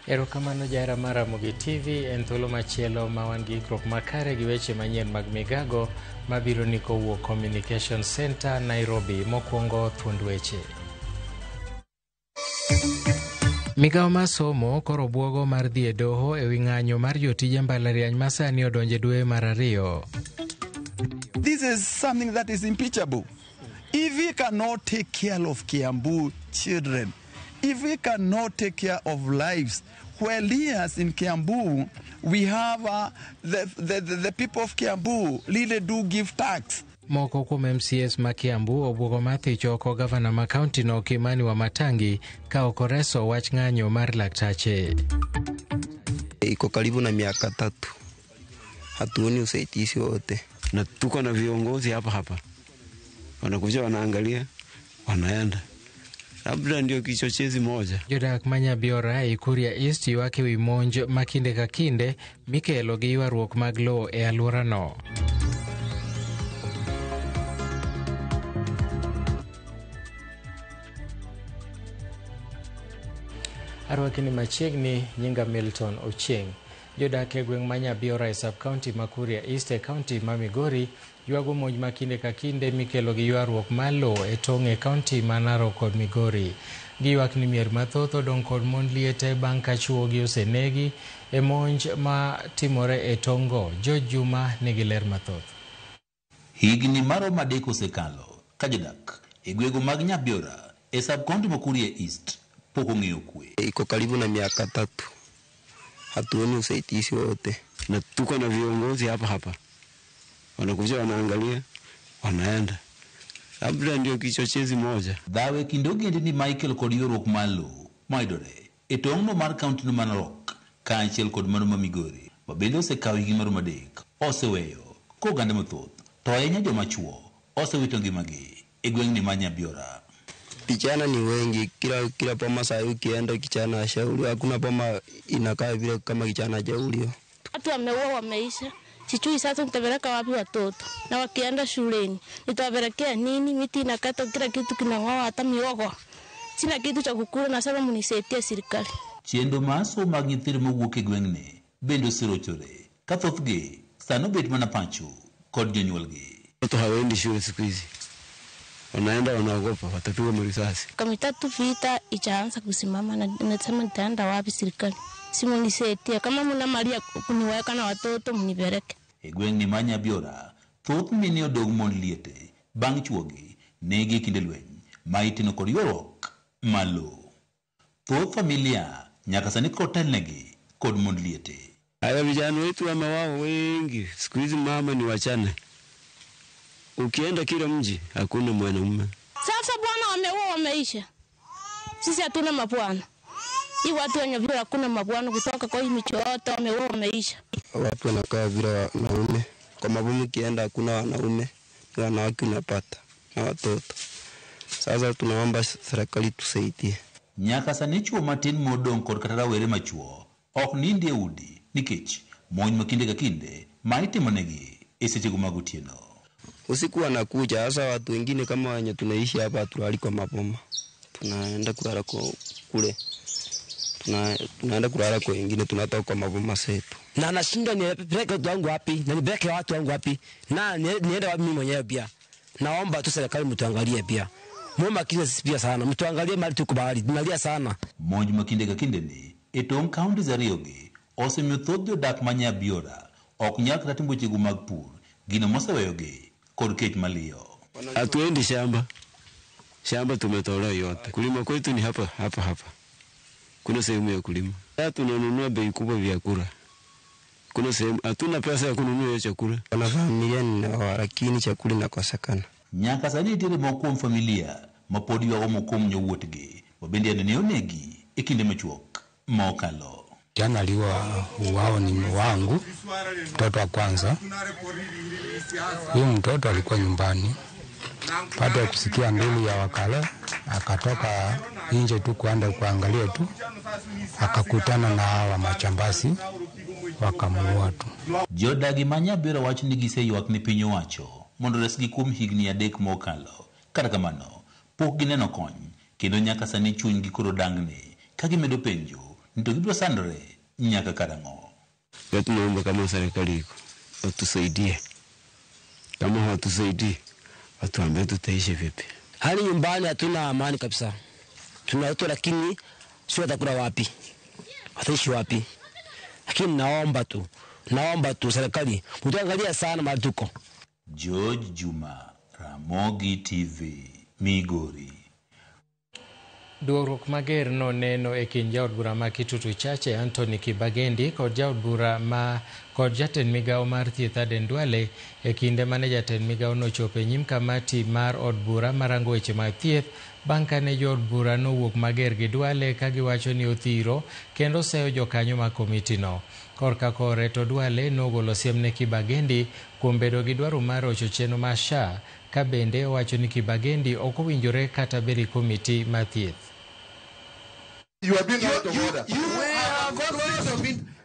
Erokamano jahera mar Ramogi TV en thuolo machielo ma wan gi ikruok makare gi weche manyien mag migago mabiro ni kowuok Communication Center Nairobi. Mokwongo thuond weche. Migawo mar somo koro bwogo mar dhi e doho e wi ng'anyo mar jotije mbalariany ma sani odonjo e dwe mar ariyo. This is something that is impeachable. If we cannot take care of Kiambu children, if we cannot take care of lives, well, here in Kiambu, we have the people of Kiambu really do give tax. Moko kuom MCAs ma Kiambu obwogo mar thicho oko gavana ma kaunti no Kimani Wamatangi ka ok oreso wach ng'anyo mar laktache. Iko karibu na miaka 3 hatuoni usaidizi wote, na tuko na viongozi hapa hapa wanakuja wanaangalia wanaenda, labda ndio kichochezi moja. Jodak ma Nyabiora e Kuria East ywak ewi monj ma kinde ka kinde mikelo gi ywaruok mag lowo e alworano. Arwaki ni machiegni, nyinga Milton Ochieng. Jodak e gweng' ma Nyabiora e sub-county ma Kuria East e county ma Migori ywago monj ma kinde ka kinde mikelo gi ywaruok mar lowo e tong' e county ma Narok kod Migori. Giywak ni mier mathoth odong' kod mond liete bang' ka chuogi osenegi e monj ma timore e tong' go. George Juma nigi ler mathoth. Higni maromo 3 osekalo ka jodak e gwenge mag Nyabiora e sub-county ma Kuria East pok ong'eyo kwe. Iko karibu na miaka 3 hatuoni usaidizi wote, na tuko na viongozi hapa hapa wanakuja wanaangalia wanaenda, labda ndio kichochezi moja. Dhawe kinde ogendini ma ikelo kod ywaruok mar lowo mayudore e tong'no mar kaunti no ma Narok kaachiel kod mano ma Migori ma bende osekawo higni maromo 3 oseweyo ka oganda mathoth to ahinya joma chuo osewito ngimagi e gweng'ni ma Nyabiora. Vijana ni wengi, kila boma saa hii ukienda kijana ashauriwa, hakuna boma inakaa vile kama kijana hajauriwa. Watu wameua wameisha. Sijui sasa nitapeleka wapi watoto, na wakienda shuleni nitawapelekea nini? Miti inakata, kila kitu kinang'oa, hata mihogo sina kitu cha kukula, na sasa mnisaidie serikali. Chenro mar somo mag nyithindo mowuok e gweng'ni bende oserochore ka thothgi sani obet mana pacho kod jonyuolgi. Watoto hawaendi shule siku hizi, wanaenda wanaogopa watapigwa marisasi. Miaka mitatu vita itaanza kusimama na nasema nitaenda wapi serikali? Simu nisaidie, kama mna mali ya kuniweka na watoto mnipeleke. E gweng'ni ma Nyabiora, thoth mine odong' mond liete bang' chuogi negi e kinde lweny ma itimo kod ywaruok mar lowo. Thoth familia nyaka sani koro telnegi kod mond liete. Haya, vijana wetu wamewao wengi siku hizi, mama ni wachane. Ukienda kila mji hakuna mwanamume. Sasa bwana wameua wameisha. Sisi hatuna mabwana. Hii watu wenye vile hakuna mabwana kutoka kwa hii micho yote wameua wameisha. Watu wanakaa bila wanaume. Kwa mabomu ukienda hakuna wanaume, ni wanawake unapata na watoto. Sasa tunaomba serikali tusaidie. Nyaka sani chuo matin modong' kod kata rawere machuo ok nindi e udi nikech monj ma kinde ka kinde ma itimonegi e sechego mag otieno. Usiku wanakuja, hasa watu wengine kama wenye tunaishi hapa hatulali kwa maboma. Tunaenda kulala kwa kule. Tunaenda kulala kwa wengine, tunatoka kwa maboma zetu. Na nashindwa nipeleke watu wangu wapi, na nipeleke watu wangu wapi, na niende wapi mimi mwenyewe pia. Naomba tu serikali mtuangalie pia. Muwe makini sisi pia sana, mtuangalie mahali tuko bahari, tunalia sana. Monj ma kinde ka kinde ni e tong' counties ariyogi osemiyo thoth jodak ma Nyabiora ok nyal kata timo wechego mag pur, gino moseweyogi kod kech maliyo. Hatuendi shamba, shamba tumetolewa yote. Kulima kwetu ni hapa hapa hapa, kuna sehemu ya kulima. Sasa tunanunua bei kubwa vyakula, kuna sehemu hatuna pesa ya kununua hiyo chakula. Wana familia ni wa, lakini chakula inakosekana. Nyaka sani nitiere moko kuom familia ma pod ywago moko kuom nyowuotgi ma bende ne onegi e kinde machuok ma okalo. Jana aliwa wao ni wangu, mtoto wa kwanza. Huyu mtoto alikuwa nyumbani. Baada ya kusikia nduru ya wakale, akatoka nje tu kuenda kuangalia tu, akakutana na hawa majambazi wakamuua tu. Jodagi ma Nyabiora wacho ni giseywak ne piny owacho mondo oresgi kuom higni 3 mokalo. Kata kamano, pok gineno kony kendo nyaka sani chunygi koro dangni ka gimedo penjo Ni to gibiro sandore nyaka karang'o. Tunaomba kama serikali iko watusaidie, kama hawatusaidii watuambie tutaishi vipi. Hali nyumbani hatuna amani kabisa, tuna watu lakini sio watakula wapi, wataishi wapi. Lakini naomba tu serikali mtuangalia sana mahali tuko. George Juma, Ramogi TV, Migori. Duoruok mager noneno e kind jaod bura ma Kitutu Chache Anthony Kibagendi kod jaod bura ma kod jatend migawo mar thieth Aden Duale e kinde mane jatend migawo nochopo e nyim kamati mar od bura marango weche mag thieth bang' kane jood bura nowuok mager gi Duale ka giwacho ni othiro kendo seyo jokanyo mag komitino. Korka kore to Duale nogolo siem ne Kibagendi kuom bedo gi dwaro mar rocho chenro mar SHA ka bende owacho ni Kibagendi ok owinjore kata bedo e komiti mar thieth. You are being out of order.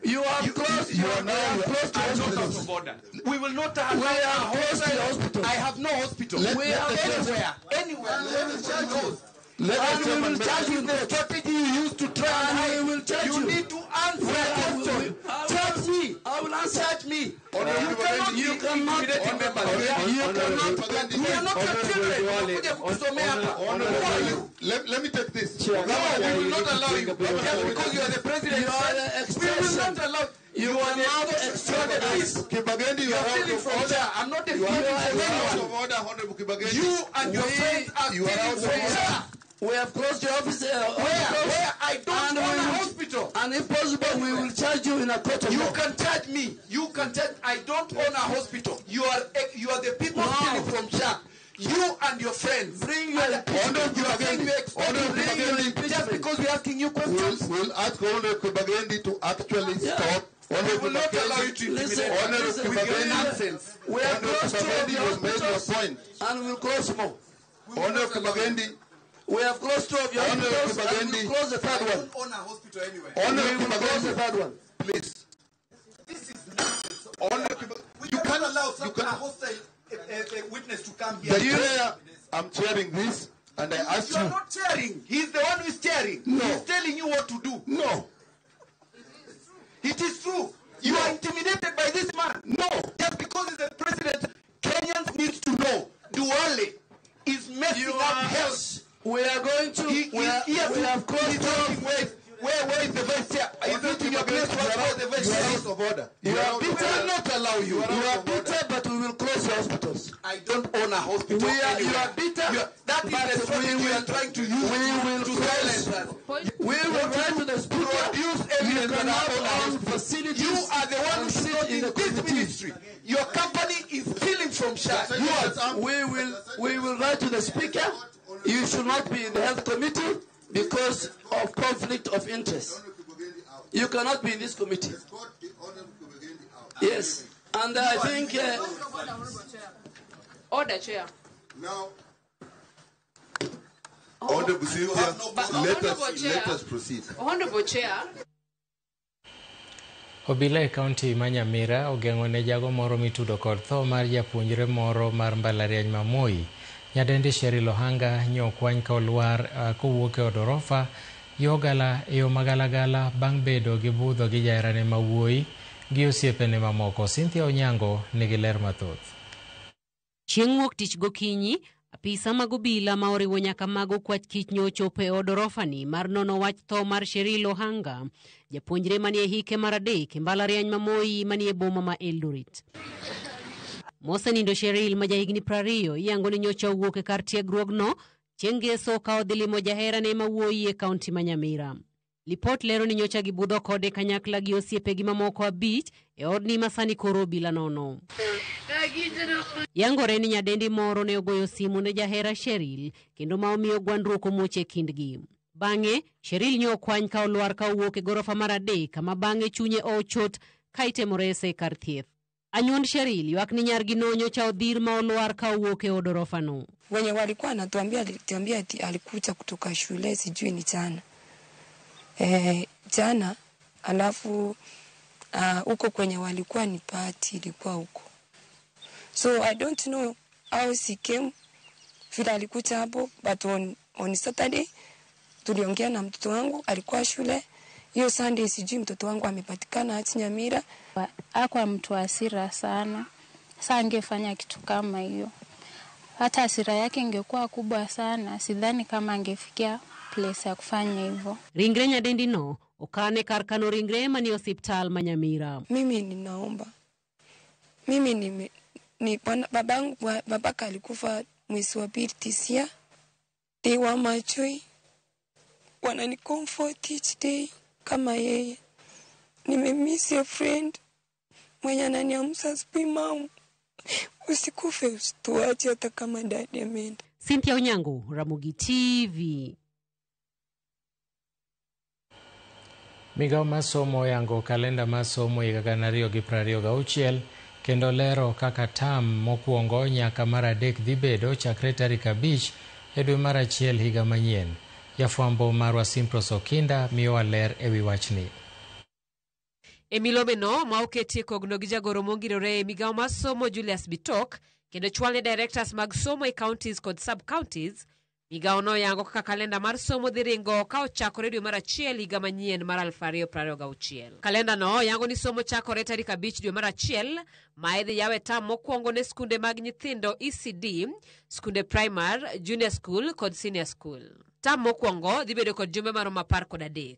You are close. You are now close to hospitals. Out of order. We will not allow We are close to the hospital. I have no hospital. We are anywhere. Anywhere. Let And the we will chairman charge you the strategy you used to try and hide. We will charge you. you. Need to answer question. Charge me. I will answer. Charge me. Honorable You cannot You be cannot- intimidating members. You cannot. We are not your children. Tunakuja kukusomea hapa. Who are you? Let me take this. No, we will not allow you. Just because you are the president, You are the we will not allow. You You are the cannot you are the thief. Kibagendi, you You are are out stealing of from order. SHA. I'm not a You thief are from out anyone. of order, Honorable Kibagendi. You and your friends are You are stealing out of from order. SHA. We have closed your office. Where? I don't And own we a will- hospital. And if possible, we will charge you in a court of You law. can charge me. You can charge. I don't own a hospital. You are the people No. stealing from SHA. You and your friends. Bring your And Honorable you are saying Kibagendi, you expect Honorable bring your Kibagendi. just because we're asking you questions. We'll ask Honorable Kibagendi to actually stop. We Honorable will not allow you Kibagendi, to intimidate Listen, Honorable us with your Kibagendi, nonsense. We have Honorable closed two of Kibagendi, your you have made your hospitals point. and we'll close more. Honorable Kibagendi, We have closed two of your Honorable hospitals and Kibagendi. we'll close the third I one. don't own a hospital anywhere. We Honorable will close the Kibagendi, third one. please. This is nonsense. Honorable Kibagendi, We you cannot can't allow you some a can't. hostile witness to come here. The chair, I'm chairing this, and I ask You are you. not chairing. He's the one who is chairing. No. He's telling you what to do. No, It is true. You are intimidated by this man. no. Just because he's the president, Kenyans need to know Duale is messing You up are- health. We are going to. He we, is are, here we to have closed he's two asking where is the vice chair? Is it in your place to ask where the vice You are chair out is? of order. You are out of We bitter. will not allow you. You are You out are of order. bitter, but we will close your hospitals. I don't own a hospital. We are, you anywhere. are bitter. That is but the strategy we you will are trying to use We will to close. silence us. We will write to the speaker. Produce You evidence that I cannot own a own hospital. facilities. You are the one who and should sit not in in the this committee. ministry. Your company is stealing from SHA. You are, we will write to the speaker. You should not be in the health committee because of conflict of interest. You cannot be in this committee. Yes, and I think Order, Chair. Now, Honorable Cynthia, But let Honorable us, Chair, let us proceed. Honorable Chair, Obila e kaunti ma Nyamira ogeng'o ne jago moro mitudo kod tho mar japuonjre moro mar mbalariany ma Moi. Nyadendi Sheryl Ohanga nyokwany ka olwar kowuok e od orofa yo gala e yo magalagala bang' bedo gi budho gi jaherane ma wuoyi gi osiepene mamoko. Cynthia Onyango nigi ler mathoth. Chieng' wuok tich gokinyi, apisa mag obila ma oriwo nyaka mago kwach kich nyochopo e od orofani mar nono wach tho mar Sheryl Ohanga, japuonjre manie hike mar adek e mbalariany ma Moi manie boma ma Eldoret. Mosenindo Sheryl ma jahigni 20 iyango ni nyocha owuok e kar tiegruogno chieng' ngeso ka odhi limo jaherane ma wuoyi e kaunti ma Nyamira. Lipot lero ni nyocha gibudho kode kanyakla gi osiepegi mamoko 5 e odni ma sani koro obila nono. Yangore ni nyadendi moro ne ogoyo simu ne jahera Sheryl kendo ma omiyo gwandruok omuoch e kindgi. Bang'e, Sheryl ne okwany ka olwar ka owuok e gorofa mar 3 kama bang'e chunye ochot ka itemo rese e kar thieth. Anyuond Sheryl ywak ni nyargi no nyocha odhir ma olwar ka owuok e od orofano. Wenye walikuwa anatuambia, alituambia ati alikuja kutoka shule sijui ni jana. Jana alafu huko kwenye walikuwa ni party ilikuwa huko. So I don't know how she came vile alikuja hapo, but on Saturday tuliongea na mtoto wangu, alikuwa shule, Hiyo Sunday sijui mtoto wangu amepatikana hati Nyamira. Hakuwa mtu hasira sana. Sasa angefanya kitu kama hiyo. Hata hasira yake ingekuwa kubwa sana, sidhani kama angefikia place ya kufanya hivyo. Ringre nyadendino okane kar kano ringre manie osiptal ma Nyamira. Mimi ninaomba. Mimi ni babangu, babaka alikufa mwezi wa pili tisia. They were my joy. Wanani comfort each day kama yeye. Nimemiss a friend mwenye ananiamsha asubuhi, mama, usikufe, usituache hata kama dadi ameenda. Cynthia Onyango, Ramogi TV. Migawo mar somo oyango kalenda mar somo higa 2026 kendo lero kaka tam mokwongo nyaka mar adek dhi bedo chakre tarik 5 e dwe mar achiel higa manyien. Jafwambo marwa Simpros Okinda miyowa ler ewi wachni. E milomeno ma oketie kogno gi jagoro mongirore e migawo mar somo Julius Bitok kendo chwalne directors mag somo e counties kod sub-counties, migawo no yango kaka kalenda mar somo dhi ringo ka ochakore dwe mar achiel higa manyien mar 2026. Kalenda no yango ni somo chakore tarik 5 dwe mar achiel ma idhi yawe tam mokwongo ne skunde mag nyithindo ECD, skunde primar, junior school kod senior school. Tam mokwongo dhi bedo kod jumbe maromo 13.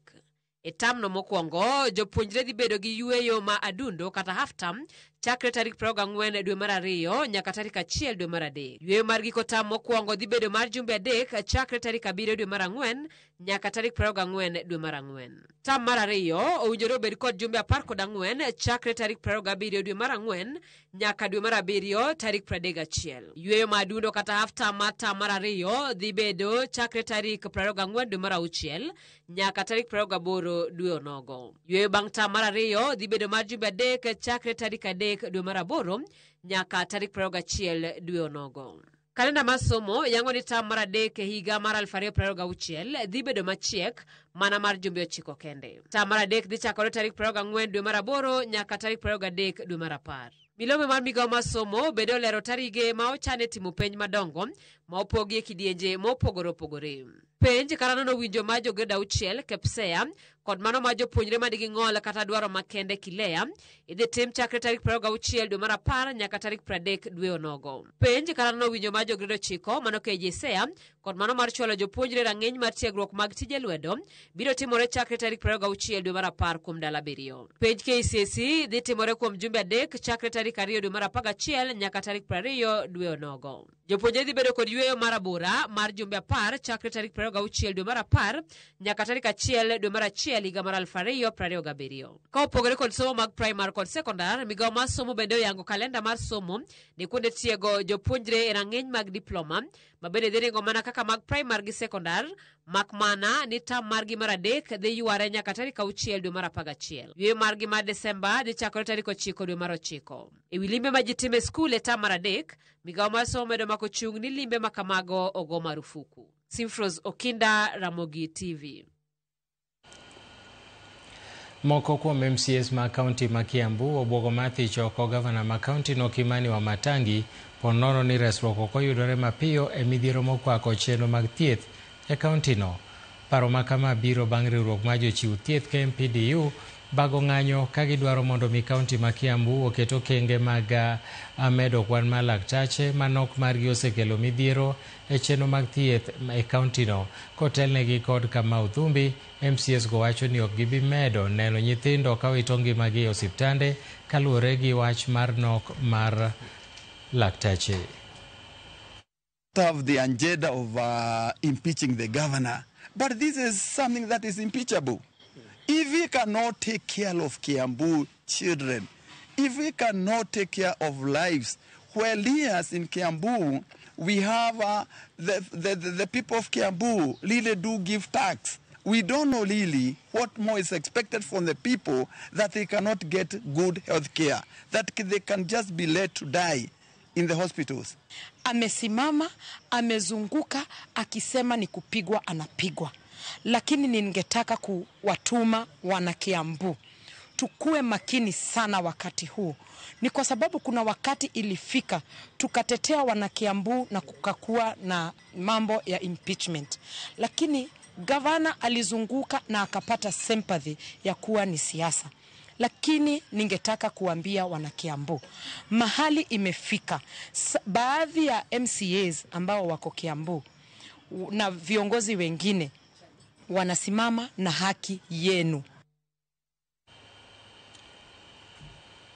E tamno mokwongo, jopuonjre dhi bedo gi yueyo ma adundo kata half term chakre tarik 24 dwe mar ariyo nyaka tarik 1 dwe mar adek. Yueyo mar giko tam mokwongo dhi bedo mar jumbe 3 chakre tarik 7 dwe mar 4 nyaka tarik 24 dwe mar 4. Tam mar ariyo owinjore obed kod jumbe 14 chakre tarik 27 dwe mar 4 nyaka dwe mar 7 tarik 31. Yueyo ma adundo kata half term mar tam mar ariyo dhi bedo chakre tarik 24 dwe mar 6 nyaka tarik 28 dwe onogo. Yueyo bang' tam mar ariyo dhi bedo mar jumbe 3 chakre tarik 3 dwe mar 8 nyaka tarik 21 dwe onogo. Kalenda mar somo yango ni tam mar adek e higa mar 2026 dhi bedo machiek mana mar jumbe 9 kende. Tam mar adek dhi chakore tarik 24 dwe mar 8 nyaka tarik 23 dwe mar 10. Milome mar migawo mar somo bende olero tarige ma ochane timo penj madongo ma opogi e kidienje mopogore opogore. Penj kata nono winjo mar jo grade 6 KPSEA kod mano mar jopuonjre manigi ng'ol kata dwaro makende KILEA idhi tim chakre tarik 26 dwe mar 10 nyaka tarik 30 dwe onogo. Penj kata nono winjo mar jo grade 9 mano KJSEA kod mano mar chwalo jopuonjre rang'iny mar tiegruok mag tije lwedo biro timore chakre tarik 26 dwe mar 10 kuom ndalo 7. Penj KCSE dhi timore kuom jumbe 3 chakre tarik 2 dwe mar 11 nyaka tarik 20 dwe onogo. Jopuonjre dhi bedo kod yueyo mar abora mar jumbe 10 chakre tarik 26 dwe mar 10 nyaka tarik 1 dwe mar 1 higa mar 2027. Ka opogore kod somo mag primar kod sekondar, migawo mar somo bende oyango kalenda mar somo ne kuonde tiego jopuonjre e rang'iny mag diploma ma bende dhi ringo mana kaka mag primar gi sekondar, mak mana ni tam margi mar adek dhi yware nyaka tarik 6 dwe mar 11. Yueyo margi mar Desemba dhi chakore tarik 9 dwe mar 9. E wi limbe ma ji timo e skul e tam mar adek, migawo mar somo medo mako chung' ni limbe ma kamago ogo marufuku. Simfros Okinda, Ramogi TV. Moko kuom MCAs ma kaunti ma Kiambu obwogo mathich oko gavana ma kaunti no Kimani Wamatangi ponono ni resruok ok oyudore mapiyo e midhiero mokwako chenro mag thieth e kaunti no. Paro ma kama biro bang' riwruok mar jochiw thieth KMPDU bago ng'anyo ka gidwaro mondo mi kaunti ma Kiambu oket okenge mag medo kwan mar laktache ma nok margi osekelo midhiero e chenro mag thieth e kaunti no. Kotelnegi kod Kamau Thumbi, MCAs go wacho ni ok gibi medo neno nyithindo ka wito ngimagi e osiptande kaluwore gi wach mar nok mar laktache. Have the agenda of impeaching the governor, but this is something that is impeachable. If we cannot take care of Kiambu children, if we cannot take care of lives, where leaders in Kiambu, we have the people of Kiambu really do give tax. We don't know really what more is expected from the people, that they cannot get good health care, that they can just be let to die in the hospitals. Amesimama, amezunguka, akisema ni kupigwa, anapigwa. Lakini ningetaka kuwatuma wana Kiambu tukue makini sana wakati huu. Ni kwa sababu kuna wakati ilifika tukatetea wana Kiambu na kukakuwa na mambo ya impeachment. Lakini Gavana alizunguka na akapata sympathy ya kuwa ni siasa. Lakini ningetaka kuambia wanakiambu, mahali imefika, baadhi ya MCAs ambao wako Kiambu na viongozi wengine wanasimama na haki yenu.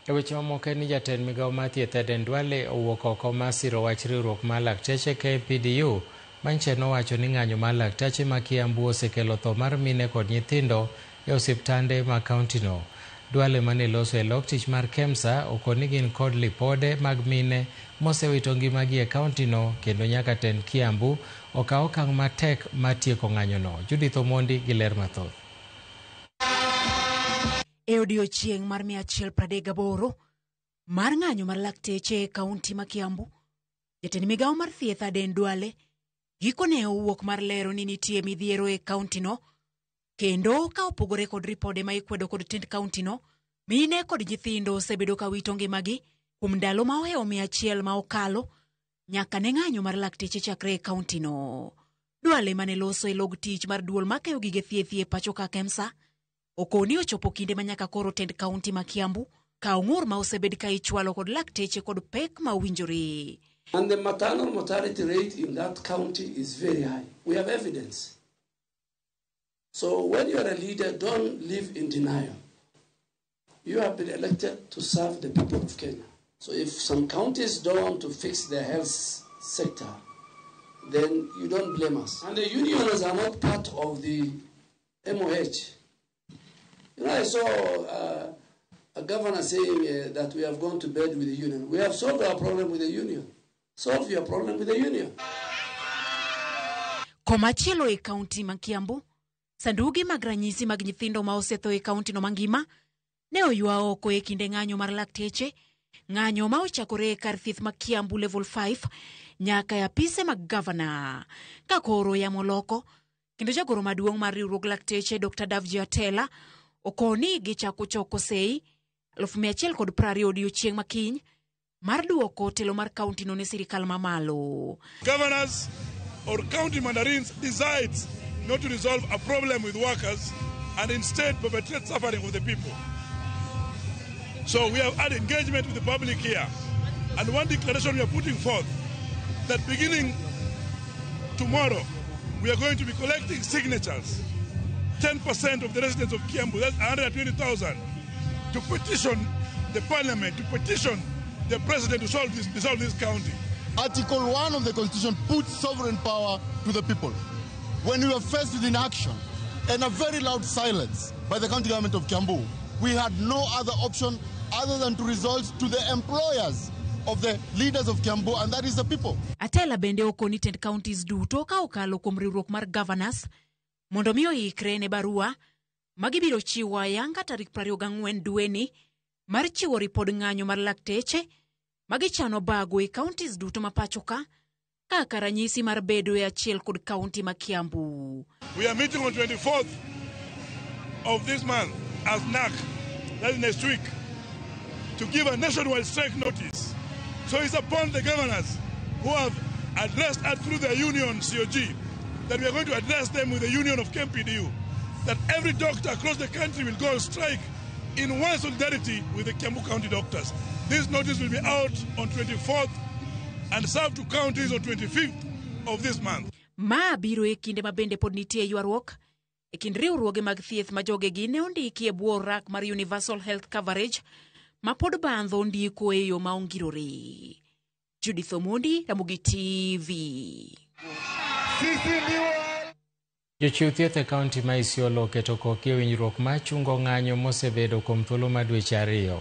E weche mamoko en ni jatend migao mar thieth Aden Duale owuok oko mar siro wach riwruok mar lakteche KMPDU manyicha nowacho ni ng'anyo mar lakteche ma Kiambu osekelo tho mar mine kod nyithindo e osiptande ma kauntino. Duale mane loso e lok tich mar KEMSA okoni gin kod lipode mag mine mosewito ngimagi e kauntino kendo nyaka tend Kiambu okaw okang' matek mar tieko ng'anyono. Judith Omondi gi ler mathoth. E odiochieng' mar 138 mar ng'anyo mar lakteche e kaunti ma Kiambu, jatend migao mar thieth Aden Duale gikone owuok mar lero ni nitie midhiero e kauntino, kendo ka opogore kod ripode ma ikwedo kod tend kauntino, mine kod nyithindo osebedo ka wito ngimagi kuom ndalo ma ohewo 100 ma okalo nyaka ne ng'anyo mar lakteche chakre e kauntino. Duale mane loso e log tich mar duol makeyo gige thieth e pacho ka KEMSA okoni ochopo kinde ma nyaka koro tend kaunti ma Kiambu kaw ng'ur ma osebed ka ichwalo kod lakteche kod pek ma owinjore. And the maternal mortality rate in that county is very high. We have evidence. So when you are a leader, don't live in denial. You have been elected to serve the people of Kenya. So if some counties don't want to fix their health sector, then you don't blame us. And the unions are not part of the MOH. You know, I saw a governor saying that we have gone to bed with the union. We have solved our problem with the union. Solve your problem with the union. Komachielo e kaunti ma Kiambu, sanduge mag ranyisi mag nyithindo ma osetho e kauntino mangima ne oywa oko e kinde ng'anyo mar lakteche, ng'anyo ma ochakore e kar thieth ma Kiambu level 5 nyaka e apise mag gavana. Ka koro yamo loko, kendo jagoro maduong' mar riwruog lakteche Dr. Davji Atela okoni gichako choko sei 1,120 odiochieng' makiny mar duoko telo mar kauntino ne sirikal mamalo. Governors or county mandarins decides not to resolve a problem with workers and instead perpetrate suffering of the people. So we have had engagement with the public here. And one declaration we are putting forth, that beginning tomorrow, we are going to be collecting signatures, 10% of the residents of Kiambu, that's 120,000, to petition the parliament, to petition the president to solve this, dissolve this county. Article 1 of the Constitution puts sovereign power to the people. When we were faced with inaction and a very loud silence by the county government of Kiambu, we had no other option other than to resort to the employers of the leaders of Kiambu, and that is the people. Atela bende okoni tend counties duto ka okalo kuom riwruok mar governors mondo mi oikre ne barua magibiro chiwo ayanga tarik 24 dweni mar chiwo ripod ng'anyo mar lakteche magichano bago e counties duto ma pacho ka kaka ranyisi mar bedo e achiel kod kaunti ma Kiambu. We are meeting on 24th of this month as NAC, that is next week, to give a nationwide strike notice. So it's upon the governors who have addressed us through their union, COG, that we are going to address them with the union of KMPDU, that every doctor across the country will go on strike in one solidarity with the Kiambu County doctors. This notice will be out on 24th and served to counties on 25th of this month. Ma biro e kinde ma bende pod nitie ywaruok e kind riwruoge mag thieth ma jogegi ne ondiki e bwo rak mar Universal Health Coverage ma pod bandho ndiko e yo ma ongirore. Judith Omondi, Ramogi TV. Jochiw thieth e kaunti ma Isiolo oketo koki e winjruok mar chungo ng'anyo mosebedo kuom thuolo mar dweche 2.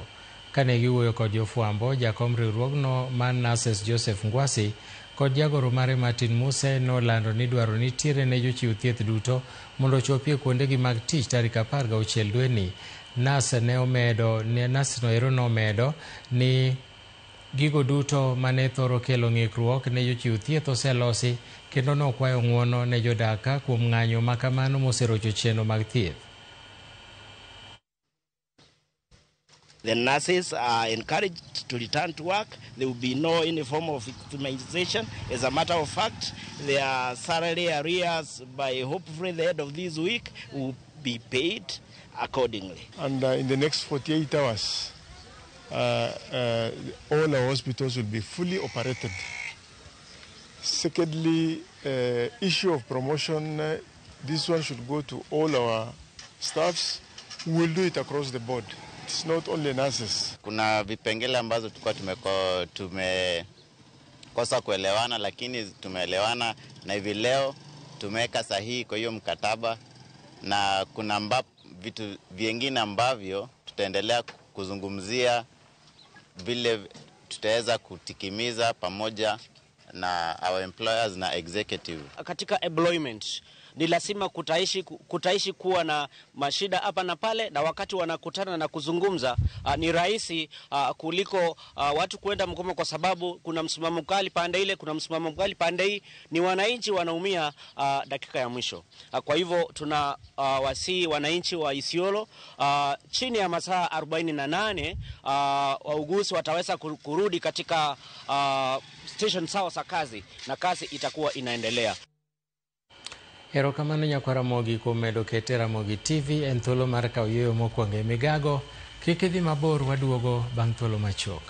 Kane giwuoyo kod jofwambo, jakom riwruogno mar Nurses Joseph Ngwasi kod jagoro mare Martin Muse nolando ni dwaro nitiere ne jochiw thieth duto mondo ochopi e kuondegi mag tich tarik 16 dweni. Nurse no ero nomedo ni gigo duto mane thoro kelo ng'ikruok ne jochiw thieth oselosi kendo nokwayo ng'uono ne jodak kuom ng'anyo ma kamano moserocho chenro mag thieth. The nurses are encouraged to return to work. There will be no any form of victimization. As a matter of fact, their salary arrears by hopefully the end of this week will be paid accordingly. And in the next 48 hours, all our hospitals will be fully operated. Secondly, issue of promotion, this one should go to all our staffs. We will do it across the board. It's not only nurses. Kuna vipengele ambazo tulikuwa tumekosa kuelewana, lakini tumeelewana na hivi leo tumeweka sahihi kwa hiyo mkataba, na kuna vitu vingine ambavyo tutaendelea kuzungumzia vile tutaweza kutikimiza pamoja na our employers na executive. Katika employment ni lazima kutaishi kuwa na mashida hapa na pale, na wakati wanakutana na kuzungumza ni rahisi kuliko watu kuenda mgomo, kwa sababu kuna msimamo mkali pande ile, kuna msimamo mkali pande hii, ni wananchi wanaumia dakika ya mwisho. Kwa hivyo tuna wasii wananchi wa Isiolo chini ya masaa 48 wauguzi wataweza kurudi katika station sawa za kazi, na kazi itakuwa inaendelea. Erokamano nyakwar Ramogi kuom medo kete Ramogi TV en thuolo mar kawo yueyo mokwongo e migago. Kik idhi mabor, waduogo bang' thuolo machuok.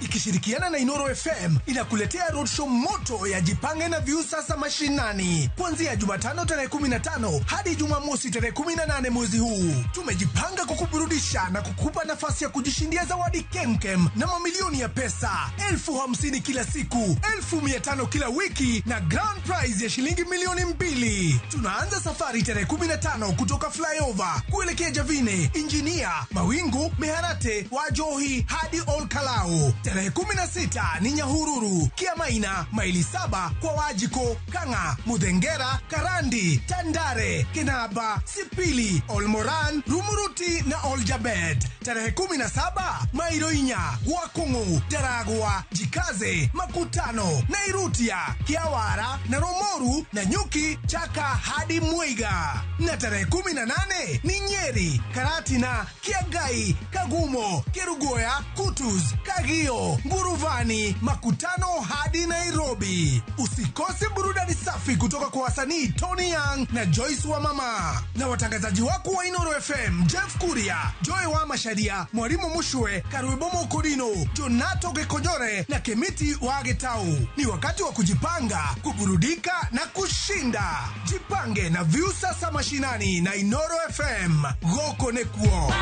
Ikishirikiana na Inoro FM inakuletea roadshow moto ya Jipange na Viusasa mashinani kuanzia Jumatano tarehe 15 hadi Jumamosi tarehe 18 mwezi huu. Tumejipanga kukuburudisha na kukupa nafasi ya kujishindia zawadi kemkem na mamilioni ya pesa, 50,000 kila siku, 500,000 kila wiki na grand prize ya shilingi 2,000,000. Tunaanza safari tarehe 15 kutoka Flyover kuelekea Javine, Injinia, Mawingu, Meharate, Wajohi hadi Olkalau. Tarehe 16 ni Nyahururu, Kiamaina, maili 7 kwa Wajiko, Kanga, Mudhengera, Karandi, Tandare, Kinaba, Sipili, Olmoran, Rumuruti na Oljabet. Tarehe 17 Mairoinya, Wakungu, Daragwa, Jikaze, Makutano, Nairutia, Kiawara na Romoru na Nyuki, Chaka hadi Mwiga. Na tarehe 18 ni Nyeri, Karatina, Kiagai, Kagumo, Kerugoya, Kutus, Kagio, Nguruvani, Makutano hadi Nairobi. Usikose burudani safi kutoka kwa wasanii Tony Young na Joyce wa Mama, na watangazaji wako wa Inoro FM Jeff Kuria, Joy wa Masharia, Mwalimu Mushwe, Karubomo Kodino, Jonato Gekonyore na Kemiti wa Getau. Ni wakati wa kujipanga, kuburudika na kushinda. Jipange na Viusasa mashinani na Inoro FM. Goko nekuo.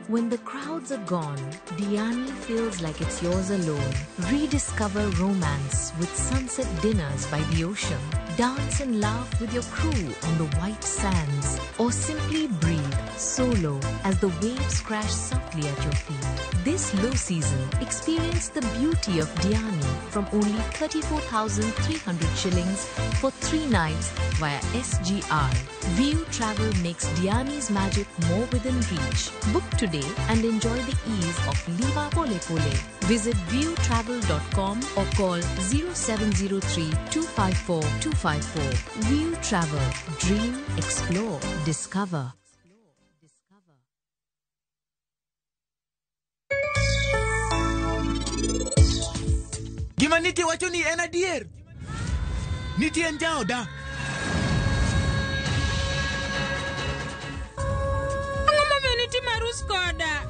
When the crowds are gone, Diani feels like it's yours alone. Rediscover romance with sunset dinners by the ocean. Dance and laugh with your crew on the white sands. Or simply breathe solo as the waves crash softly at your feet. This low season, experience the beauty of Diani from only 34,300 shillings for 3 nights via SGR. View Travel makes Diani's magic more within reach. Book today and enjoy the ease of Liva Pole Pole. Visit viewtravel.com or call 0703 254 254. View Travel. Dream, explore, discover. Gima nitie wacho ni en adier. Nitie en jaoda. Ang'o momiyo nitimo arus koda?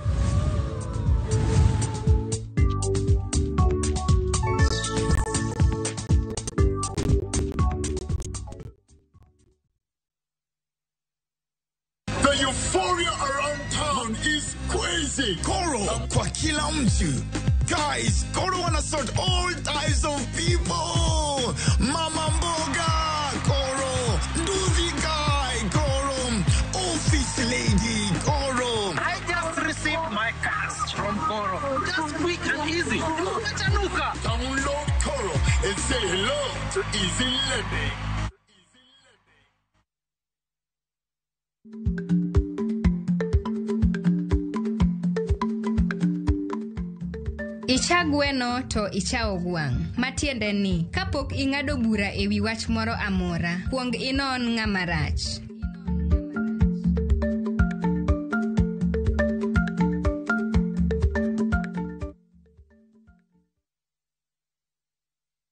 The euphoria around town is crazy. Koro kwa kila mtu. Guys, Koro wanna sort all types of people. Mama mboga, Koro. Nduthi guy, Koro. Office lady, Koro. I just received my cash from Koro. Just quick and easy. Download Koro and say hello to easy lending. Icha gweno to ichawo gwang'. Matiende ni, kapok ing'ado bura e wi wach moro amora, kuong inon ng'ama rach.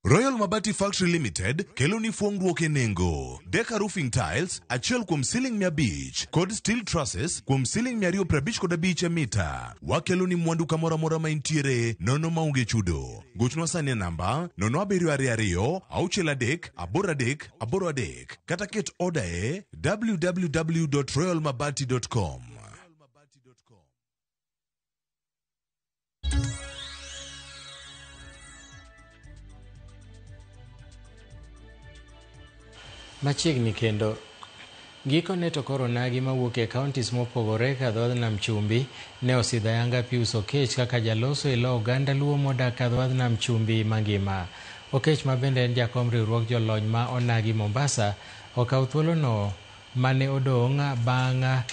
Royal Mabati Factory Limited kelo ni fuongruok e nengo. Deka Roofing Tiles achiel kuom siling 500 kod Steel Trusses kuom siling 255 e mita. Wakelo ni mwandu kamoro amora ma intiere nono maonge chudo. Gochnwa sani e namba 0722 63 83 83 kata ket oda e www.royalmabati.com. Machiegni kendo gikone to koro onagi mawuok e counties mopogore ka dho wadh nam chumbi ne osidho ayanga Pius Okech kaka jaloso e lo oganda Luo modak ka dho wadh nam chumbi mangima. Okech ma bende en jakom riwruog jolony ma onagi Mombasa okawo thuolono mane odong' bang'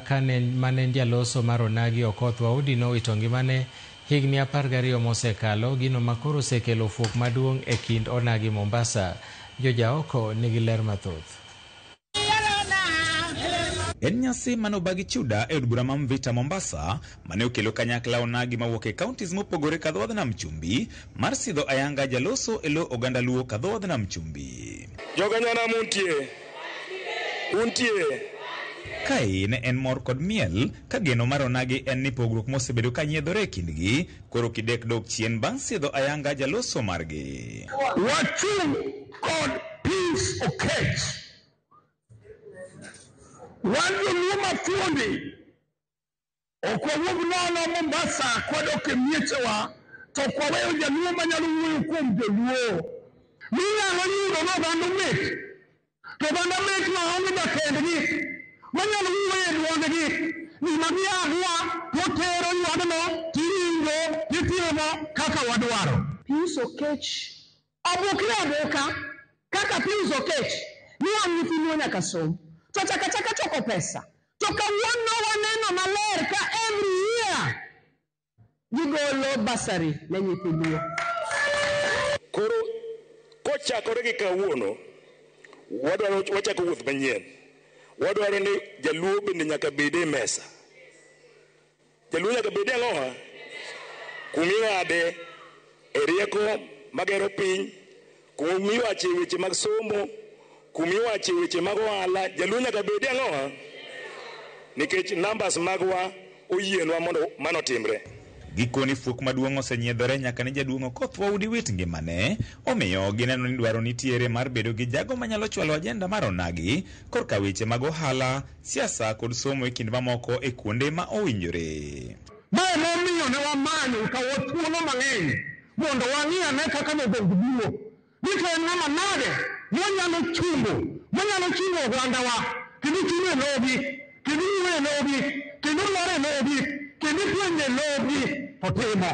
kane mane en jaloso mar onagi Okoth Waudi nowito ngimane higni 12 mosekalo, gino makoro osekelo fuok maduong' e kind onagi Mombasa. Jojaoko nigi ler mathoth. En nyasi mane obagi chuda e od bura ma Mvita Mombasa mane okelo kanyakla onagi mawuok e counties mopogore ka dho wadh nam chumbi mar sidho ayanga jaloso e lo oganda Luo ka dho wadh nam chumbi. Jokanyanam untie, untie. Kae ne en mor kod miel ka geno mar onagi en ni pogruok mosebedo ka nyiedhore e kindgi koro kidek dok chien bang' sidho ayanga jaloso margi. Wachung' kod Pius Okech. Wan joluo mathuondi ok wawuog nono Mombasa kwadok e miechewa to ok waweyo jaluo manyalo wuoyo kuom joluo. Minyalo yudo ni oganda mit to oganda mit maonge jatendgi manyalo wuoyo e duondgi gima giagwa totero ywagno tiwinjo titimo kaka wadwaro. Pius Okech obukre abuka kaka Pius Okech ni wan nyithi Luo nyaka som to chaka chaka choko pesa to kawuono waneno maler ka every year gigolo basari ne nyithi Luo. Koro kochakore gi kawuono wadwaro wachako wuoth manyien. Wadwaro ni jaluo bende nyaka bed e mesa. Jaluo nyaka bed e ang'owa? Kuming'ade e rieko magero piny, kumiwache weche mag somo, kumiwache weche mag ohala, jaluo nyaka bed e ang'owa? Nikech numbers magwa oyienwa mondo mano otimre. Gikoni fuok maduong' osenyiedhore nyaka ne jaduong' Okoth Waudi wit ngimane, omiyo gineno ni dwaro nitiere mar bedo gi jago manyalo chwalo ajenda mar onagi korka weche mag ohala, siasa kod somo e kind mamoko e kuonde ma owinjore. Ma emomiyo ne wamanyo kawo thuolo mang'eny mondo wang'i ane kaka nogong duo. Ni to en ng'ama nade mwanyalo chungo, mwanyalo chungo ogandawa, kendo chung' e logi, kendo wuoyo e logi, kendo lor e logi, kendo puonjo e logi to timo.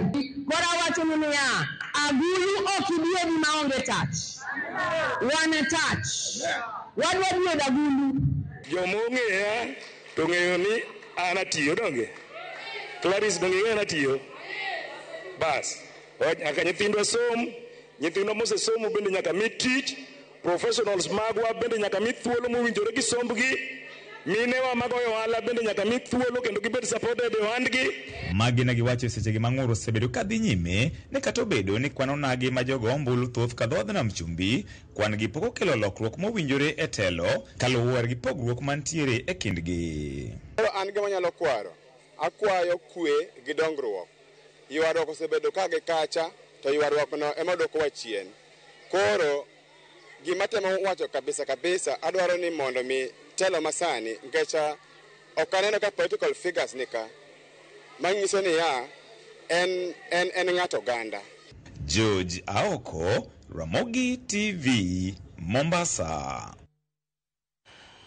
Koro awacho ni niya, agulu ok ibiedi maonge tach. Wan e tach. Wadwa diedo agulu. Joma ong'eya to ong'eyo ni an atiyo donge? Clarice donge ing'eyo an atiyo? Bas, nyaka nyithindwa som, nyithindwa mosesomo bende nyaka mi tich, professionals magwa bende nyaka mi thuolo mowinjore gi sombgi, minewa magoyo ohala bende nyaka mi thuolo kendo gibed supported e ohandgi. Magi ne giwacho e sechegi ma ng'ur osebedo ka dhi nyime ni kata obedo ni kwan onagi ma jogo ombulu thoth ka dho wadh nam chumbi, kwan gi pok okelo lokruok mowinjore e telo kaluwore gi pogruok mantiere e kindgi. Koro an gima anyalo kwaro, akwayo kwe gi dongruok. Ywaruok osebedo ka gi kacha to ywaruok no ema dwokowa chien. Koro gima temo wacho kabisa kabisa adwaro ni mondo mi telo masani nikech ok aneno ka political figures ni ka manyiso niya en ng'ato oganda. George Aoko, Ramogi TV, Mombasa.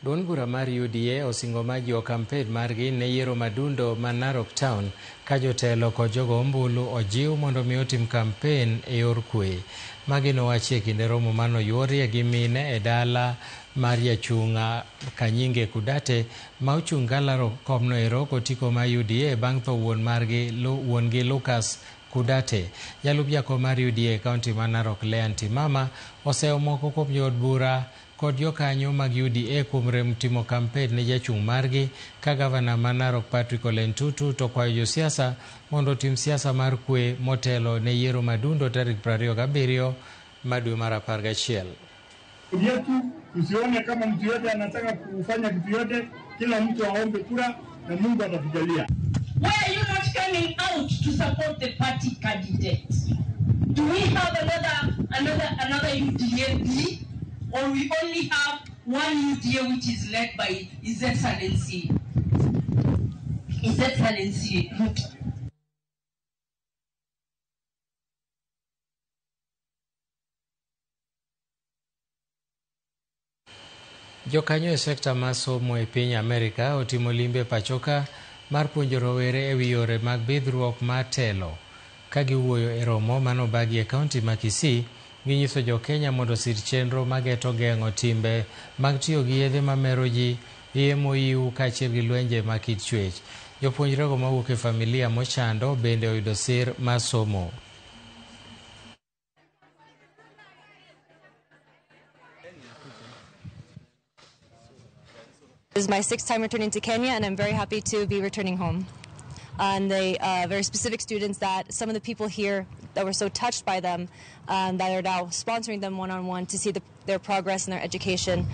Duond bura mar UDA osingo mar jiwo kampen margi ne yiero madundo ma Narok Town ka jotelo kod jogo ombulu ojiw mondo mi otim kampen e yor kwe. Magi nowachi e kinde romo manoyuorie gi mine e dala mar jachung' Kanyinge Kudate ma ochung' kalaro komno ero kotiko mar UDA bang' tho wuon margi wuon gi Lucas Kudate. Jalup jakom mar UDA e kaunti ma Narok Lea Ntimama oseyo moko kuom jood bura kod jokanyo mag UDA kuom rem timo kampen ne jachung' margi ka gavana ma Narok Patrick Ole Ntutu to kwayo josiasa mondo otim siasa mar kwe motelo ne yiero madundo tarik 27 ma dwe mar 11. Yetu tusione kama mtu yote anataka kufanya kitu yote, kila mtu aombe kura na Mungu atatujalia. Why are you not coming out to support the party candidate? Do we have another UDA B, or we only have one UDA which is led by His Excellency Ruto? Jokanyo e sekta mar somo e piny Amerika otimo limbe pachoka mar puonjo rowere e wi yore mag bidhruok mar telo. Ka giwuoyo e romo manobagi e kaunti ma Kisii, ginyiso jo-Kenya mondo osir chenro mageto geng'o timbe mag tiyo gi yedhe mamero ji, iye moyiw kaachiel gi lwenje ma kit chwech. Jopuonjrego mawuok e familia mochando bende oyudo sir mar somo. This is my 6th time returning to Kenya, and I'm very happy to be returning home. And they very specific students that some of the people here that were so touched by them that are now sponsoring them one-on-one to see their progress in their education,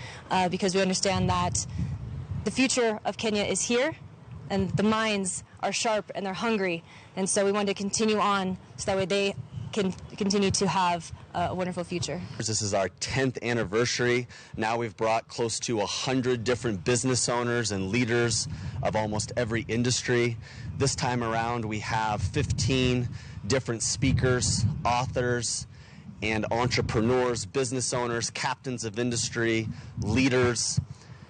because we understand that the future of Kenya is here, and the minds are sharp and they're hungry. And so we want to continue on so that way they can continue to have a wonderful future. This is our 10th anniversary. Now we've brought close to 100 different business owners and leaders of almost every industry. This time around we have 15 different speakers, authors, and entrepreneurs, business owners, captains of industry, leaders,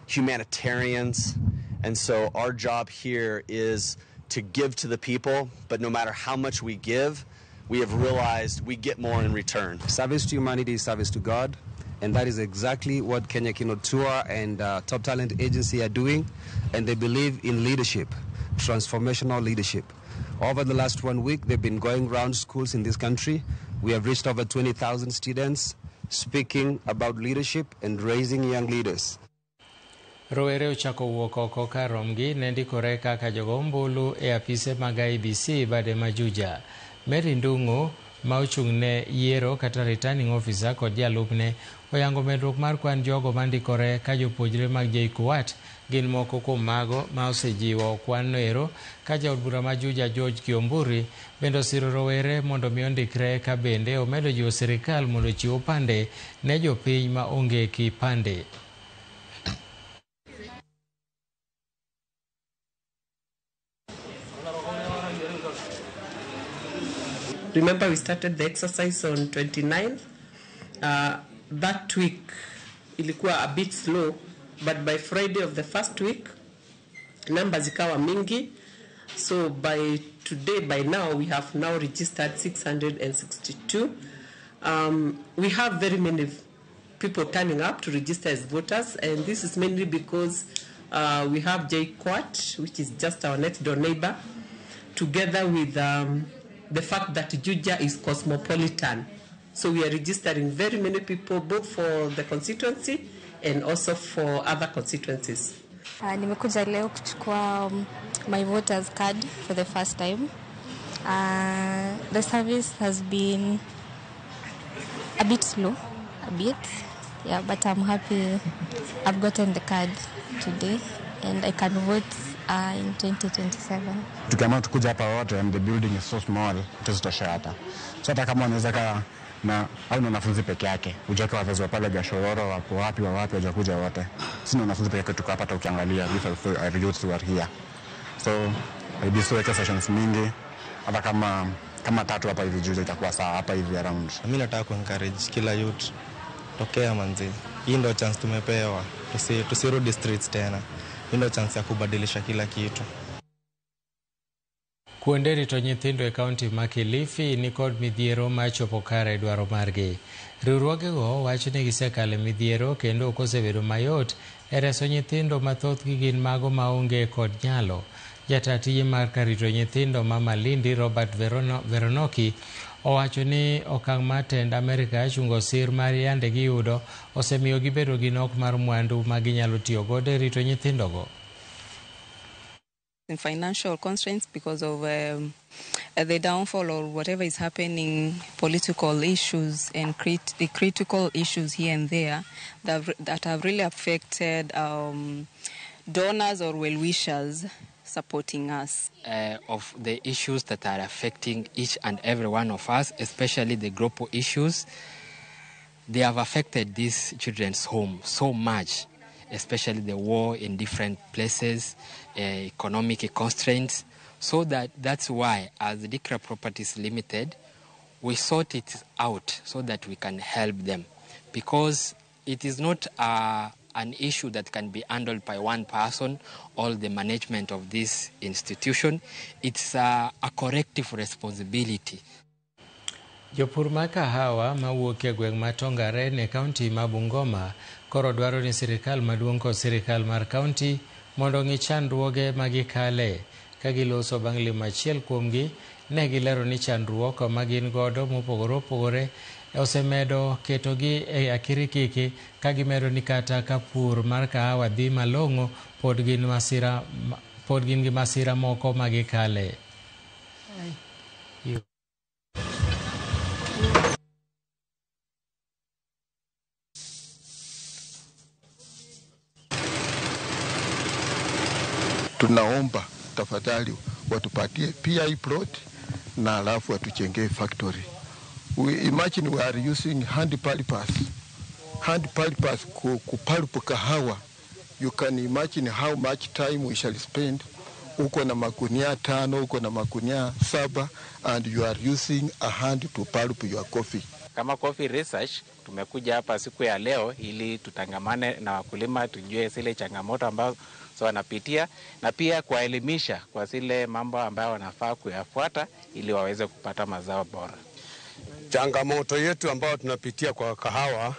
humanitarians. And so our job here is to give to the people, but no matter how much we give, we have realized we get more in return. Service to humanity is service to God, and that is exactly what Kenya Keynote Tour and Top Talent Agency are doing, and they believe in leadership, transformational leadership. Over the last 1 week, they've been going round schools in this country. We have reached over 20,000 students speaking about leadership and raising young leaders. Rowere ochako wuok oko kar romgi ne ndikore kaka jogo ombulu e apise mag IEBC bade ma Juja. Mary Ndung'u ma ochung' ne yiero kata returning officer kod jalupne oyango medruok mar kwan jogo mandikore ka jopuonjre mag JKUAT gin moko kuom mago ma osejiwo kwan noero ka jaod bura ma Juja George Kiomburi bende osiro rowere mondo mi ondikre ka bende omedo jiwo sirikal mondo ochiw opande ne jopiny ma onge kipande. Remember, we started the exercise on 29th. That week, ilikuwa a bit slow, but by Friday of the first week, numbers ikawa mingi. So by today, by now, we have now registered 662. We have very many people turning up to register as voters, and this is mainly because we have JKUAT, which is just our next door neighbor, together with the fact that Juja is cosmopolitan. So we are registering very many people, both for the constituency and also for other constituencies. Nimekuja leo kuchukua my voters card for the first time. The service has been a bit slow, a bit, yeah, but I'm happy I've gotten the card today and I can vote in 2027. Tukiamua tukuja hapa wote, and the building is so small, tutazitosha hapa. So hata kama wanaweza kaa na au ni wanafunzi peke yake, ujake wazazi wa pale Gashororo wapo wapi wa wapi wajakuja wote. Sisi ni wanafunzi peke yake tuko hapa, hata ukiangalia these are youths who are here. So IEBC weka sessions mingi, hata kama tatu hapa hivi juzi itakuwa sawa hapa hivi around. Mimi nataka ku encourage kila youth, tokea manzi. Hii ndio chance tumepewa. Tusirudi streets tena. Hii ndio chance ya kubadilisha kila kitu. Kuonde rito nyithindo e kaunti ma Kilifi ni kod midhiero ma chopo kare dwaro margi. Riwruogego wacho ni gisekalo midhiero kendo ok osebedo mayot e reso nyithindo ma thothgi gin mago maonge kod nyalo. Jata tije mar karito nyithindo ma Malindi Robert Veronoki owacho ni okang' mar tend Amerka chungo sir mar yande giyudo osemiyo gibedo gi nok mar mwandu ma ginyalo tiyo godo e rito nyithindogo. In financial constraints because of the downfall or whatever is happening, political issues and the critical issues here and there that have really affected donors or well-wishers supporting us. Of the issues that are affecting each and every one of us, especially the global issues, they have affected these children's home so much, especially the war in different places, economic constraints. So that's why, as Dikra Properties Limited, we sort it out so that we can help them, because it is not an issue that can be handled by one person or the management of this institution. It's a corrective responsibility. Jopur ma kahawa mawuok e gweng' ma Tongaren e kaunti ma Bungoma koro dwaro ni sirikal maduong' kod sirikal mar kaunti mondo ong'i chandruoge ma gikale. Ka giloso bang' limo achiel kuomgi, ne gilero ni chandruok ma gin godo mopogore opogore osemedo ketogi e akirikiki, ka gimedo ni kata ka pur mar kahawa dhi malong'o, pod gin gi masira moko ma gikale. Tunaomba tafadhali watupatie PI plot na alafu watuchengee factory. We imagine we are using hand pulpers kupulp kahawa. You can imagine how much time we shall spend. Uko na magunia 5, uko na magunia 7, and you are using a hand to pulp your coffee. Kama Coffee Research tumekuja hapa siku ya leo ili tutangamane na wakulima, tujue zile changamoto ambazo wanapitia na pia kuwaelimisha kwa zile mambo ambayo wanafaa kuyafuata ili waweze kupata mazao bora. Changamoto yetu ambayo tunapitia kwa kahawa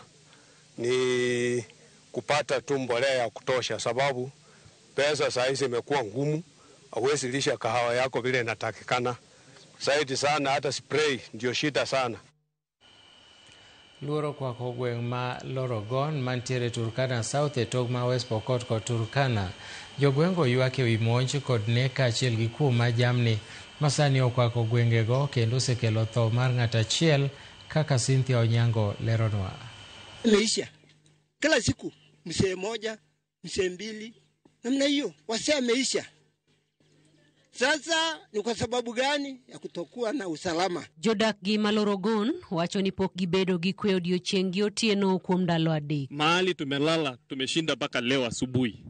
ni kupata tu mbolea ya kutosha, sababu pesa saa hizi imekuwa ngumu, hauwezi lisha kahawa yako vile inatakikana. Zaidi sana hata spray ndio shida sana. Luoro kwako gweng' ma Lorogon mantiere Turkana South e tong' ma West Pokot kod Turkana. Jogweng'go ywak ewi monj kod nek kaachiel gi kuo mar jamni masani okwako gwengego kendo osekelo tho mar ng'at achiel, kaka Cynthia Onyango leronwa. Imeisha kila siku msee moja, msee mbili, namna hiyo wasee ameisha. Sasa ni kwa sababu gani ya kutokuwa na usalama? Jodak gi Malorogon wacho ni pok gibedo gi kwe odiochieng' gi otieno kuom ndalo 3. Mahali tumelala tumeshinda mpaka leo asubuhi.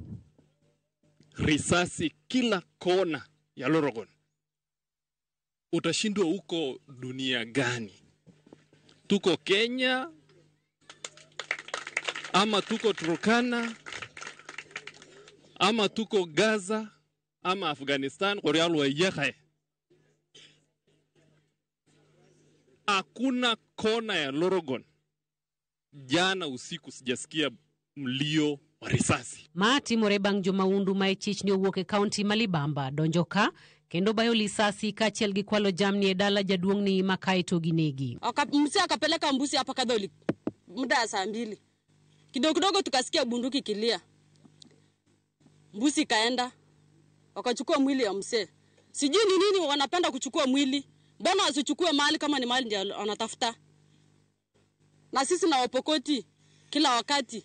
Risasi kila kona ya Lorogon. Utashindwa huko dunia gani? Tuko Kenya ama tuko Turkana ama tuko Gaza ama Afghanistan, hakuna kona ya Lorogon. Jana usiku sijasikia mlio wa risasi. Ma timore bang' jomaundu ma e chich ni owuok e kaunti ma Libamba donjo ka kendo bayo lisasi kaachiel gi kwalo jamni e dala jaduong'ni ma kaeto ginegi. Mzee akapeleka mbuzi hapa Catholic muda ya saa 2. Kidogo kidogo tukasikia bunduki kilia. Mbuzi kaenda. Wakachukua mwili ya mzee. Sijui ni nini wanapenda kuchukua mwili. Mbona wasichukue mali kama ni mali ndio wanatafuta? Na sisi na Wapokoti kila wakati.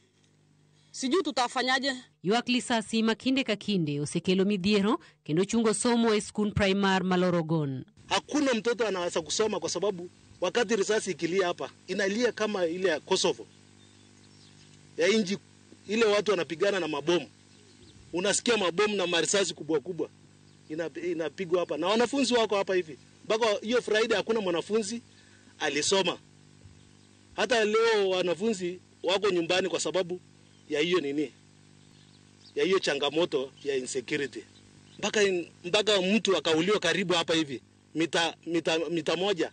Sijui tutafanyaje. Ywak lisasi ma kinde ka kinde osekelo midhiero kendo chungo somo e skul primar ma Lorogon. Hakuna mtoto anaweza kusoma kwa sababu wakati risasi ikilia hapa inalia kama ile ya Kosovo. Ya inji ile watu wanapigana na mabomu. Unasikia mabomu na marisasi kubwa kubwa inapigwa hapa na wanafunzi wako hapa hivi. Mpaka hiyo Friday hakuna mwanafunzi alisoma. Hata leo wanafunzi wako nyumbani kwa sababu ya hiyo nini? Ya hiyo changamoto ya insecurity. Mpaka mtu akauliwa karibu hapa hivi mita 1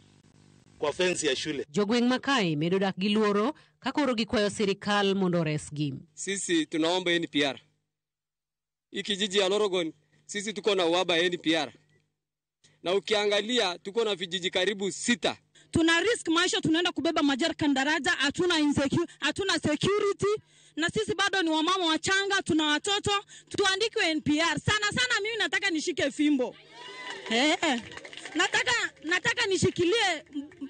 kwa fence ya shule. Jogweng' makae medo dak gi luoro ka koro gikwayo sirikal mondo oresgi. Sisi tunaomba NPR. Hii kijiji ya Lorogon Sisi tuko na uhaba ya NPR. Na ukiangalia tuko na vijiji karibu 6. Tuna risk maisha, tunaenda kubeba majerrican daraja, hatuna insecure, hatuna security, na sisi bado ni wamama wachanga, tuna watoto, tuandikwe NPR. Sana sana mimi nataka nishike fimbo. Nataka nishikilie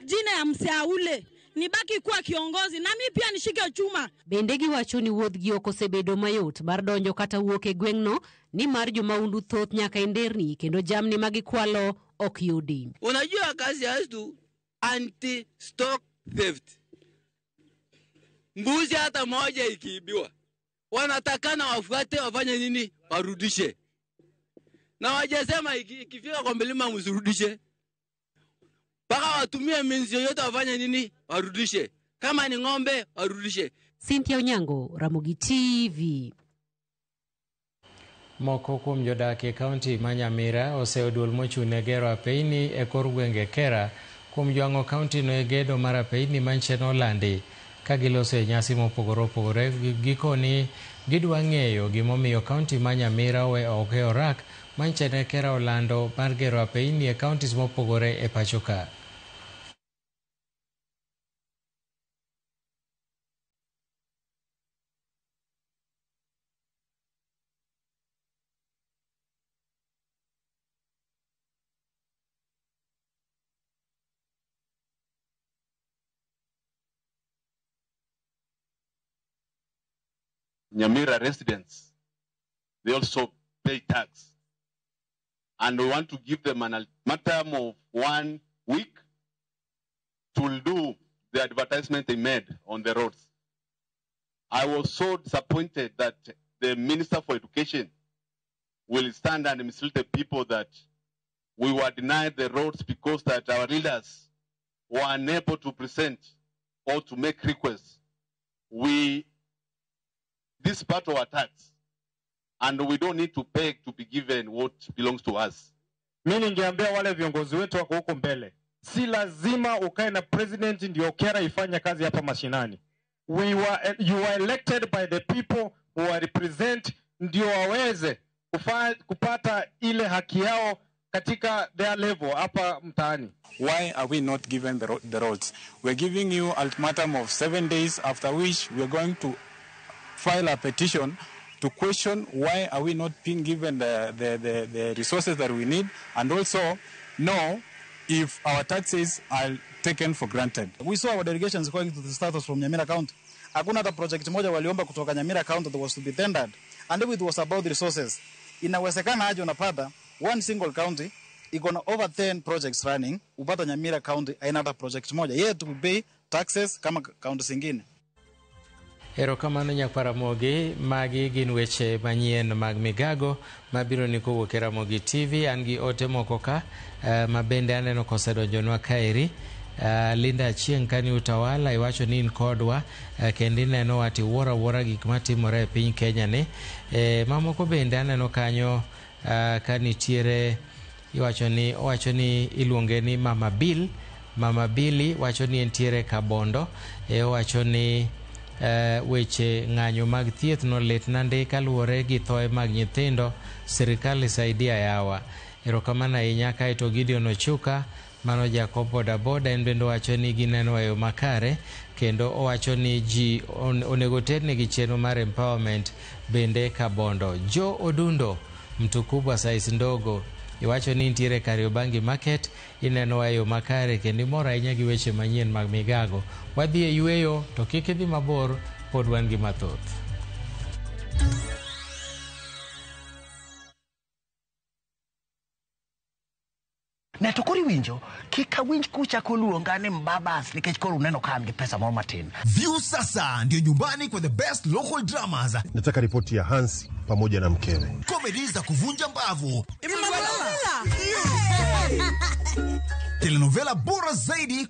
jina ya mseaule, nibaki kuwa kiongozi na mimi pia nishike chuma. Bende giwacho ni wuodhgi ok osebedo mayot mar donjo kata wuok e gweng'no nimar jomaundu thoth nyaka e nderni kendo jamni ma gikwalo ok yudi. Unajua kazi ya yetu anti stock theft. Mbuzi hata moja ikiibiwa, wanatakana wafuate wafanye nini? Warudishe. Na wajasema ikifika kwa milima msirudishe. Paka watumie means yoyote wafanye nini? Warudishe. Kama ni ng'ombe warudishe. Cynthia Onyango, Ramogi TV. Moko kuom jodak e kaunti ma Nyamira oseyo duol mochung' ne gero apeyni e kor gwenge Kera kuom jwang'o kaunti no e gedo mar apeyni manche nolandi ka giloso e nyasi mopogore opogore. Gikoni gidwa ng'eyo gimomiyo kaunti ma Nyamira owe oko e orak manche ne Kera olando mar gero apeyni e kauntis mopogore e pacho ka. Nyamira residents, they also pay tax. And we want to give them an ultimatum of 1 week to do the advertisement they made on the roads. I was so disappointed that the Minister for Education will stand and mislead the people that we were denied the roads because that our leaders were unable to present or to make requests. This part of our tax, and we don't need to beg to be given what belongs to us. Mimi ningeambia wale viongozi wetu wako huko mbele, si lazima ukae na president ndio Kera ifanye kazi hapa mashinani. You were elected by the people who are represent, ndio waweze kupata ile haki yao katika their level hapa mtaani. Why are we not given the roads? We're giving you ultimatum of 7 days, after which we're going to file a petition to question why are we not being given the resources that we need, and also know if our taxes are taken for granted. We saw our delegations going to the status from Nyamira County. Hakuna hata project moja waliomba kutoka Nyamira County that was to be tendered, and if it was about resources. Inawezekana aje unapata one single county iko na over 10 projects running, upata Nyamira County haina hata project moja. Yet to pay taxes kama county zingine. Erokamano nyakwar Ramogi, magi gin weche manyien mag migago mabiro ni kowuok e Ramogi TV. An gi ote moko ka ma bende aneno kosedonjonwa kaeri. Linda Achieng' kani Utawala iwacho ni in kodwa kendo ineno ati wuoro awuora gik matimore e piny Kenya ni. Mamoko bende aneno kanyo ka nitiere iwacho ni owacho ni iluonge ni Mama Bill. Mama Billy wacho ni entiere Kabondo. Owacho ni weche ng'anyo mag thieth nolit nandi kaluwore gi thoe mag nyithindo, sirikal isaidia yawa. Erokamano ahinya. Kaeto Gideon Ochuka mano Jacob boda boda en bende owacho ni gineno e yo makare kendo owacho ni ji onego ternegi chenro mar empowerment bende Kabondo. Jo Odundo mtu kubwa size ndogo iwacho ni nitiere Kariobangi Market, ineno e yo makare kendo imor ahinya gi weche manyien mag migago. Wadhi e yweyo to kik idhi mabor, pod wan gi mathoth. Ne to koro iwinjo, kik awinj kuchako luonga ni mbabas nikech koro uneno ka an gi pesa moro matin. View sasa ndio nyumbani kwa the best local dramas. Nataka ripoti ya Hansi pamoja na mkewe. Comedy za kuvunja mbavu. Telenovela bora zaidi.